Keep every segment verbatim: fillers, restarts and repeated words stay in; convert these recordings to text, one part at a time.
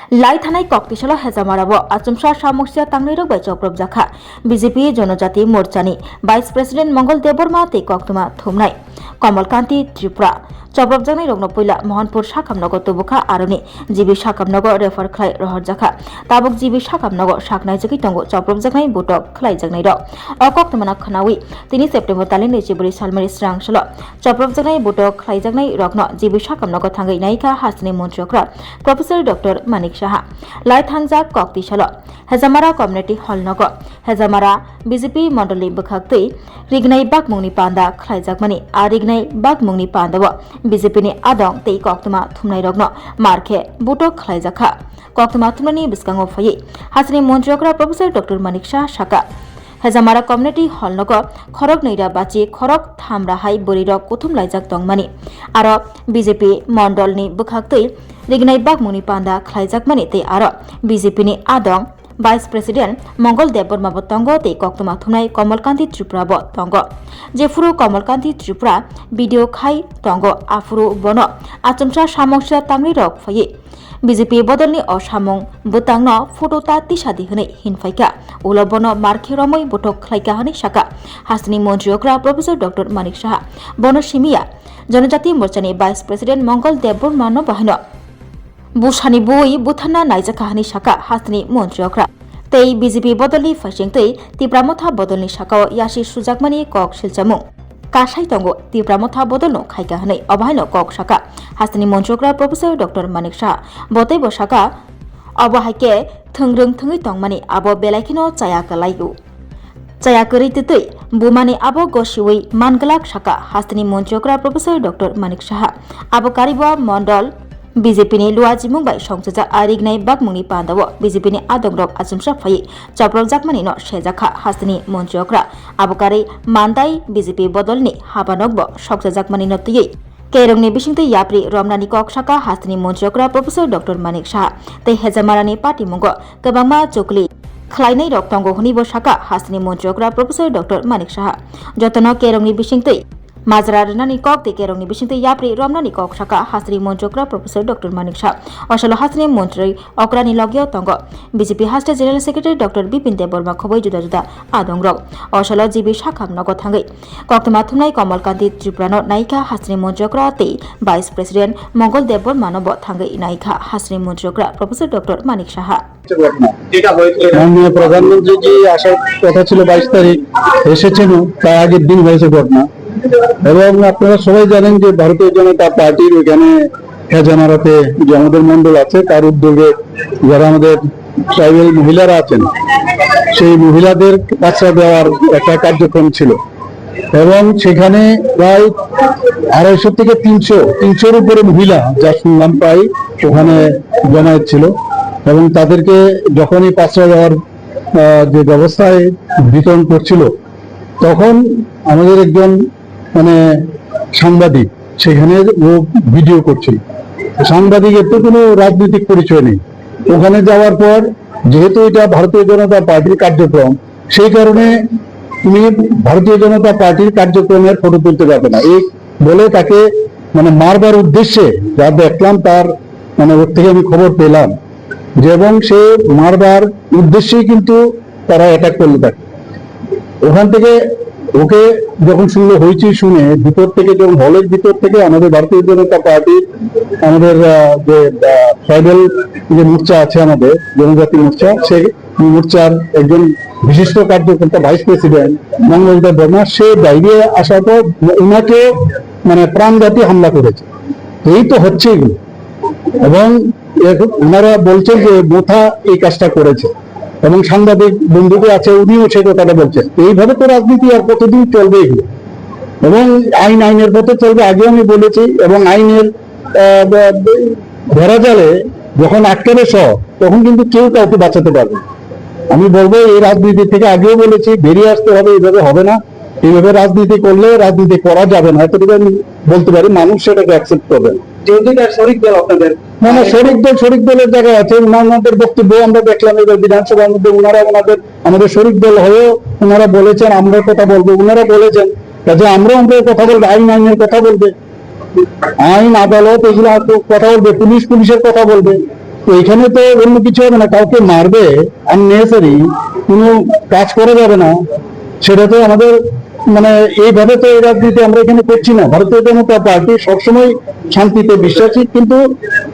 Lai thanai kok tisalo Hejamarao achomsa samungsa tangnairok bai chopropjakha B J P Jonojati Morchani Vice President Mongol Debbarma tei koktwma thumnai Kamal Kanti Tripura. Chopropjaknairokno puila Mohanpur sakhamnogo tubukha, aroni G B sakhamnogo refer khlai rohorjakha. Tabuk G B sakhamnogo saknaijagwi tongo chopropjaknai butok khlaijaknairok. O koktwmano khwnawi tini September talini Chiburi salmari srangsolo chopropjaknai butok khlaijaknairokno G B sakhamnogo thangwi naikha hasteni montri okra Professor Doctor Manik Saha. Lai thangjak kok tisalo Hejamara Community Hall nogo Hejamara B J P mondolni bwkhaktwi rignai bakmungni panda khlaijakmani. A rignai bakmungni pandao B J P ni adong tei koktwma thumnairokno markhe butok khlaijakha. Koktwma thumnani bwskango phaiwi hasteni montri okra Professor Doctor Manik Saha saka, Hejamara Community Hall nogo khorok nwi ra bachi khorok tham ra hai bwrwirok kuthum laijak tongmani. Aro B J P mondolni bwkhaktwi rignai bakmungni panda khlaijakmani tei aro B J P ni adong Vice President Mongol Debbarma bo tongo tei koktwma thumnai Kamal Kanti Tripura bo tongo. Jephuru Kamal Kanti Tripura video khai tongo, aphuru bono achomsa samungsa tangnairok phaiwi B J P bodolni o samung bwtangno photo ta tisa di hwnwi hinphaikha. Ulo bono markhe romwi butok khlaikha hwnwi sakha hasteni montri okra Professor Doctor Manik Saha. Bono simiya Jonojati Morchani Vice President Mongol Debbarma no bahaino bwsani bui butharna naijakha hwnwi sakha hasteni montri okra. Tei B J P bodolni phaisingtwi Tipra Motha bodolni sakao yasi sujakmani kok silchamung kasai tongo, Tipra Motha bodolno khaikha hwnwi obo haino kok sakha hasteni montri okra Professor Doctor Manik Saha. Bo teibo sakha, obo hai khe thwngrwng thwngwi tongmani abo belai kheno chaya kwlaio. Chaya kwrwi twtwi bumani abo gosiwi manglak sakha hasteni montri okra Professor Doctor Manik Saha. Abo kariba mondol B J P ni luajimung bai songchajak a rignai bakmungni pandao B J P ni adongrok achomsa phaiwi chopropjakmanino sejakha hasteni montri okra. Abo karwi mandai B J P bodolni habanokbo sokchajakmanino twiwi Kerongni bisingtwi yapri romnani kok sakha hasteni montri okra Professor Doctor Manik Saha. Tei Hejamarani patimungo kwbangma chukli khlainairok tongo hwnwibo sakha hasteni montri okra Professor Doctor Manik Saha. Jotono kerongni bisingtwi majra rwnani kok tei kerongni bisingtwi yapri romnani kok sakha hasteni montri okra Professor Doctor Manik Saha. Osalo hasteni montri okrani logio tongo B J P haste General Secretary Doctor Bipin Debbarma khoboi juda juda adongrok. Osalo G B sakham nogo thangwi koktwma thumnai Kamal Kanti Tripurano naikha hasteni montri okra tei Vice President Mongol Debbarmano bo thangwi naikha hasteni montri okra Professor Doctor Manik Saha. মাননীয় প্রধানমন্ত্রীজি আসার কথা ছিল বাইশ তারিখ, এসেছেন, তার আগের দিন হয়েছে ঘটনা। এবং আপনারা সবাই জানেন যে ভারতীয় জনতা পার্টির ওইখানে হেজামারাতে যে আমাদের মণ্ডল আছে, তার উদ্যোগে যারা আমাদের ট্রাইবাল মহিলারা আছেন, সেই মহিলাদের পাত্রা দেওয়ার একটা কার্যক্রম ছিল। এবং সেখানে প্রায় আড়াইশো থেকে তিনশো, তিনশোর উপরে মহিলা, যা শুনলাম, প্রায় ওখানে জমায়েত ছিল। এবং তাদেরকে যখনই পাত্রা দেওয়ার, আহ, যে ব্যবস্থায় বিতরণ করছিল, তখন আমাদের একজন, মানে, সাংবাদিক সেখানে ও ভিডিও করছিল। সাংবাদিকের তো কোনো রাজনৈতিক পরিচয় নেই। ওখানে যাওয়ার পর, যেহেতু এটা ভারতীয় জনতা পার্টির কার্যক্রম, সেই কারণে তুমি ভারতীয় জনতা পার্টির কার্যক্রমের ফটো তুলতে পারবে না, এই বলে তাকে, মানে, মারবার উদ্দেশ্যে, যা দেখলাম তার, মানে, ওর থেকে আমি খবর পেলাম যে, এবং সে মারবার উদ্দেশ্যেই কিন্তু তারা অ্যাটাক করলো তাকে। ওখান থেকে ওকে যখন শুনলো, হইচই শুনে, ভিতর থেকে, যখন হলের ভিতর থেকে আমাদের ভারতীয় জনতা পার্টির, আমাদের, আহ, যে, আহ, ট্রাইবাল যে মোর্চা আছে, আমাদের জনজাতি মোর্চা, সেই মোর্চার একজন বিশিষ্ট কার্যকর্তা, ভাইস প্রেসিডেন্ট মঙ্গল দেব বর্মা, সে বাইরে আসার পর ওনাকে, মানে, প্রাণঘাতী হামলা করেছে। এই তো হচ্ছে এগুলো। এবং এখন ওনারা বলছেন যে মোথা এই কাজটা করেছে, এবং সাংবাদিক বন্ধুটি আছে, উনিও সেই কথাটা বলছেন। এইভাবে তো রাজনীতি আর কতদিন চলবে এগুলো? এবং আইন আইনের পথে চলবে, আগেও আমি বলেছি। এবং আইনের, আহ, ব-, ব-, ধরা জালে যখন আটকাবে সব, তখন কিন্তু কেউ কাউকে বাঁচাতে পারবে না। আমি বলবো, এই রাজনীতি থেকে আগেও বলেছি, বেরিয়ে আসতে হবে, এইভাবে হবে না। এইভাবে রাজনীতি করলে রাজনীতি করা যাবে না, এতটুকু আমি বলতে পারি। মানুষ সেটাকে অ্যাকসেপ্ট করবে না। যেহেতু এটা শরিক দল আপনাদের, না, না, শরিক দল, শরিক দলের জায়গায় আছে। ওনাদের বক্তব্য আমরা দেখলাম এবার বিধানসভার মধ্যে, ওনারা ওনাদের, আমাদের শরিক দল হয়েও ওনারা বলেছেন, আমরা কথা বলবো, ওনারা বলেছেন, কাজে আমরাও আমরাও কথা বলবো, আইন আইনের কথা বলবে, আইন আদালত এগুলো কথা বলবে, পুলিশ পুলিশের কথা বলবে। তো এখানে তো অন্য কিছু হবে না, কাউকে মারবে, আননেসেসারি কোনো কাজ করা যাবে না। সেটা তো আমাদের, মানে, এইভাবে তো এই রাজনীতি আমরা এখানে করছি না। ভারতীয় জনতা পার্টি সবসময় শান্তিতে বিশ্বাসী, কিন্তু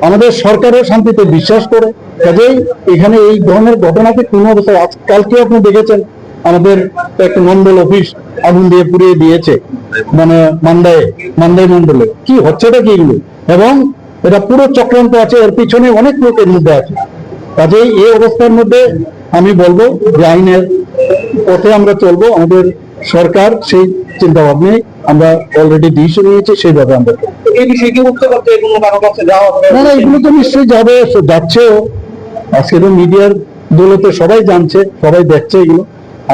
আমাদের সরকারও শান্তিতে বিশ্বাস করে। কাজেই এখানে এই ধরনের ঘটনাকে কোনো অবস্থায়, আজ, কালকে আপনি দেখেছেন, আমাদের এক মন্ডল অফিস আগুন দিয়ে পুড়িয়ে দিয়েছে, মানে, মান্দায়, মান্দাই মন্ডলে। কি হচ্ছেটা কি এগুলো? এবং এটা পুরো চক্রান্ত আছে, এর পিছনে অনেক লোকের মধ্যে আছে। কাজেই এই অবস্থার মধ্যে আমি বলবো যে আইনের পথে আমরা চলবো। আমাদের সরকার সেই চিন্তা ভাবনায় আমরা অলরেডি ডিসিশন নিয়েছি, সেইভাবে আমরা চলবো। এই বিষয়ে কি উচ্চ পর্যায়ে কোনো কারো কাছে যাওয়া হবে? না, না, এগুলো তো নিশ্চয়ই যাবে, যাচ্ছেও। আজকে তো মিডিয়ার দৌলতে সবাই জানছে, সবাই দেখছে এগুলো,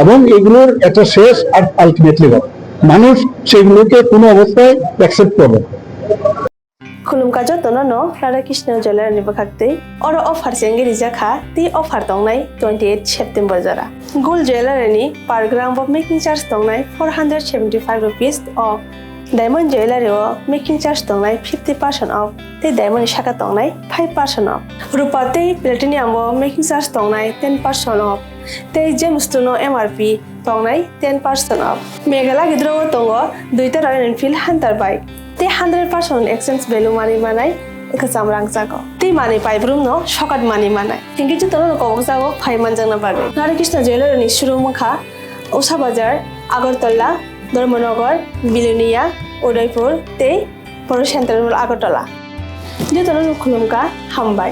এবং এগুলোর একটা শেষ আর আলটিমেটলি হবে। মানুষ সেগুলোকে কোনো অবস্থায় অ্যাকসেপ্ট করবে না। Khulumkha jotono no Radha Krishna Jewellery ni bwkhak twi. Oro offer se wngwi rijak kha, tei offer tongnai twenty eight September jora. Gold Jewellery ni per gram bo making charge tongnai four hundred seventy five rupees o. Diamond Jewellery o making charge tongnai fifty percent off, tei diamond ni saka tongnai five percent off. Rupa tei platinum o making charge tongnai ten percent off, tei Gemstone o M R P tongnai ten percent off. Meghalaya gidro o tongo duita Royal Enfield Hunter bike, tei hundred percent exchange value manwi manai kwcham rangchago, tei manwi paibrum no sokat manwi manai. Hinkhe jotono no kobokjago phai manjakna bagwi. Radha Krishna Jewellery ni showroom wngkha Usha Bazar, Agartala, Dharmanagar, Bilonia, Udaipur tei Poro Central Mall Agartala. Jotono no khulumkha, hambai.